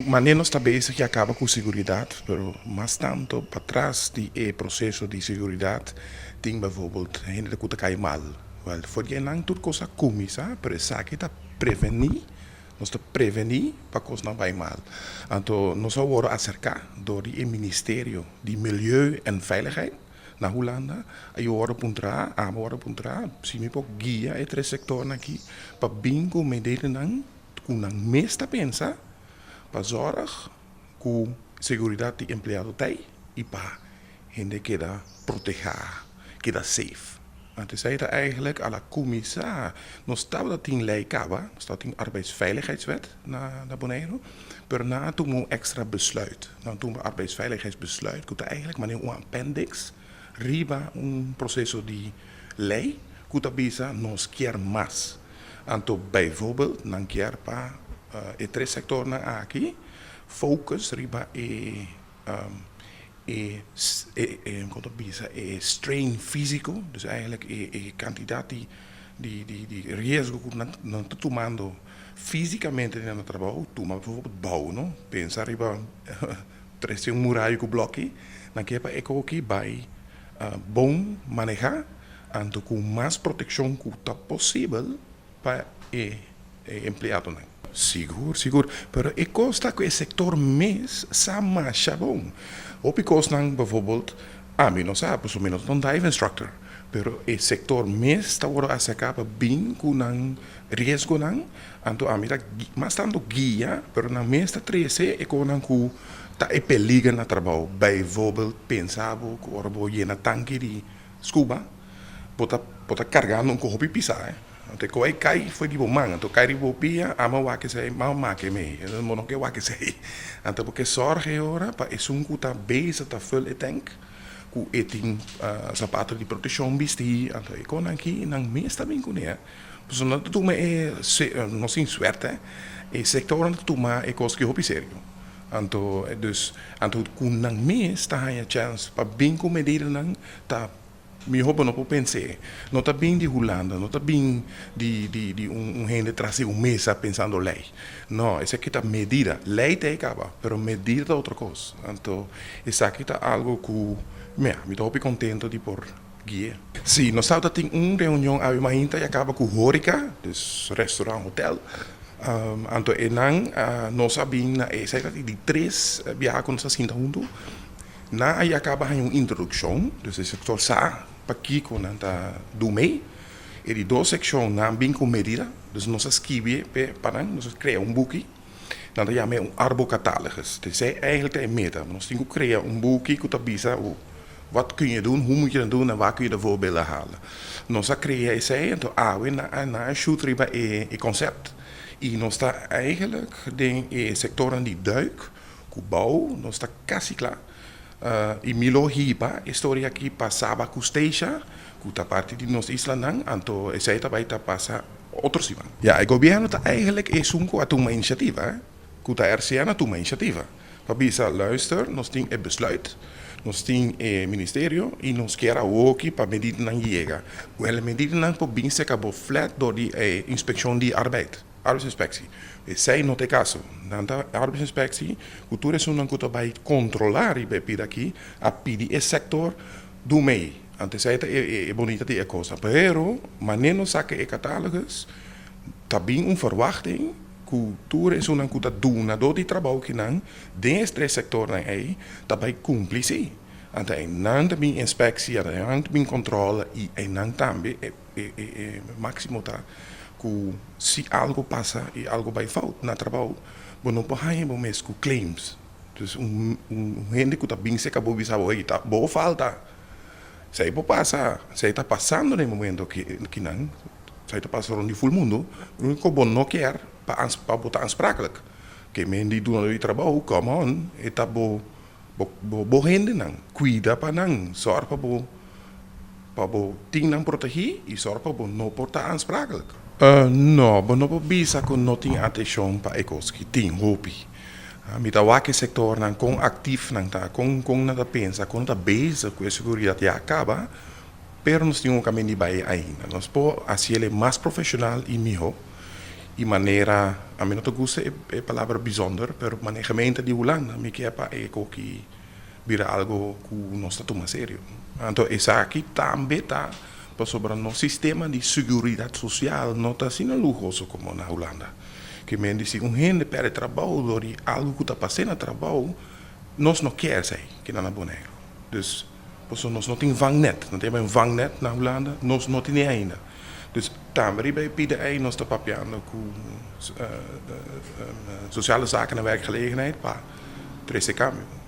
Manera nos ta bezig ya caba cu seguridad, pero mas tanto patras di e proceso di seguridad tin bijvoorbeeld hende cu ta cay mal. Wel, for di nan tur cos a cuminsa, pero esaki ta preveni, nos ta preveni pa cosnan bay mal. Anto nos a worde acerca door di e Ministerio di Milieu en Veiligheid na Hulanda, a worde puntra, a worde puntra si mi por guia e tres sectornan aki pa bin cu medidanan cu nan mes ta pensa pa zorg cu seguridad di empleado ta ey y pa hende keda proteha, keda safe. Anto esey ta eigenlijk a la cuminsa. Nos tabata tin ley caba, nos tabata tin arbeidsveiligheidswet na Boneiru, pero nan a tuma un extra besluit. Nan a tuma arbeidsveiligheidsbesluit cu ta eigenlijk manera un appendix riba un proceso di ley cu ta bisa nos kier mas. Anto bijvoorbeeld nan kier pa e tres sectornan aki focus riba e e e con ta bisa e strain fisico, dus eigenlijk e e cantidad di di di di riesgo cu nan nan ta tumando fisicamente den nan trabou. Tuma bijvoorbeeld bou, no, pensa riba trece un muraya cu bloki. Nan kier pa e koki bay bon maneha, anto cu mas proteccion cu ta posibel pa e empleadonan. Sigur, sigur. Pero e cos ta cu e sector mes sa masha bon. Hopi cosnan, bijvoorbeeld, ami no sa, pasobra mi no ta un dive instructor, pero e sector mes ta worde acerca pa bin cu nan riesgonan, anto ami ta mas tanto guia, pero nan mes ta trece e cosnan cu ta e peliger na trabou. Bijvoorbeeld, pensa bo cu ora bo yena tanki di scuba, bo ta bo ta cargando un hopi pisa, eh. Anto e koe kai for di bo man, anto kai riba bo pia, ama wak esei, mama make mei, bo no ke wak esei. Anto bo ke zorg e ora pa esun ku ta bezig ta vul e tank, ku e tin zapato di proteccion bisti, anto e konan aki nan mes ta bin kuné, eh. Pasobra nan ta tuma e, no sin suerte, e sectornan ta tuma e kos aki hopi serio. Anto dus, anto ku nan mes ta haña chèns pa bin ku medidanan ta mihó bo no por pens'é. No ta bin di Hulanda, no ta bin di di di un un hende tras di un mesa pensando lei. No, esaki ta medida. Lei ta e kaba, pero medida ta otro kos. Anto esaki ta algu ku, mea, mi ta hopi kontento di por gui'é. Sí, nos tabata tin un reunion awe mainta i a kaba ku hóreka, dus restaurant, hotel. Anto e nan nos a bin na e esei ta di tres biaha ku nos a sinta huntu. Nan a ya kaba haña un introdukshon, dus e sektor sa pakiko nan ta du mei. E di dos sekshon nan bin ku medida, dus nos a skibi e pa nan, nos a krea un buki. Nan ta yama e un arbocatalogus. Esei eigentlik ta e meta, nos tin ku krea un buki ku ta bisa Wat kun je doen, hoe moet je dat doen en waar kun je de voorbeelden halen. Nos a crea esey, anto awe nan a shoot riba e concept y nos ta eigenlijk den e sectornan di duik cu bouw, nos ta casi cla y mi lo hiba e storia aki pa Saba cu Statia cu ta parti di nos islanan, anto esey ta bay ta pasa otro siman. Ya, e gobierno ta eigenlijk esun cu a tuma iniciativa, cu ta RCN a tuma iniciativa. Pa bisa, luister, nos tin e besluit, nos tin e ministerio y nos kier awoki pa medidanan yega. Wel, e medidanan por bin seca bo flat door di e inspeccion di arbeid, arbeidsinspectie. Esey no ta e caso. Nan ta arbeidsinspectie cu tur esunnan cu ta bay controla riba e pida aki a pidi e sector do mee. Anto esey ta e bonita di e cosa. Pero, manera nos saca e catalogus, ta bin un verwachting ku tur esunnan ku ta dunadó di trabou kinan den es tres sektornan ei ta bai kumpli sí. Anto einan ta bin inspeksie, anto einan ta bin kontrole i einan tambe e e máksimo ta ku si algu pasa i algu bai fout na trabou bo no por haña bo mes ku claims. Dus un un hende ku ta bin serka bo bisa bo, hey ta bo falta. Esei por pasa, esei ta pasando den e momento kinan. Esei ta pasa rond di ful mundu. Úniko bo no kier pa pa bo ta aansprakelijk. Ke men di duna di trabou, come on, e ta bo bo bo hendenan. Kuida pa nan, sòrg pa bo pa bo tin nan protegí i sòrg pa bo no por ta aansprakelijk. No, bo no por bisa ku no tin atenshon pa e kos ki tin hopi. Mi ta wak e sektornan kon aktif nan ta, kon kon nan ta pensa, kon nan ta bezig ku e seguridat ya kaba. Pero nos tin un kamin di bai ainda. Nos por hasiel e mas profeshonal i mihó. E manera, ami no ta gusta e palabra "bijzonder", pero manera gemeente di Hulanda, mi ke pa e ku bira algo ku nos ta tuma serio. Anto, esaki tambe ta pasobra nos sistema di seguridat sosial no ta asina luhoso komo na Hulanda. Ke men si un hende pèrdè trabou, di algo ku ta pasando na trabou, nos no ke esei, ku na Boneiru. Dus, nos no tin vangnet, no tin un vangnet na Hulanda, nos no tin ainda. Dus tambe bij PDI nos ta papiando ku Sociale Zaken en Werkgelegenheid pa trese kambio.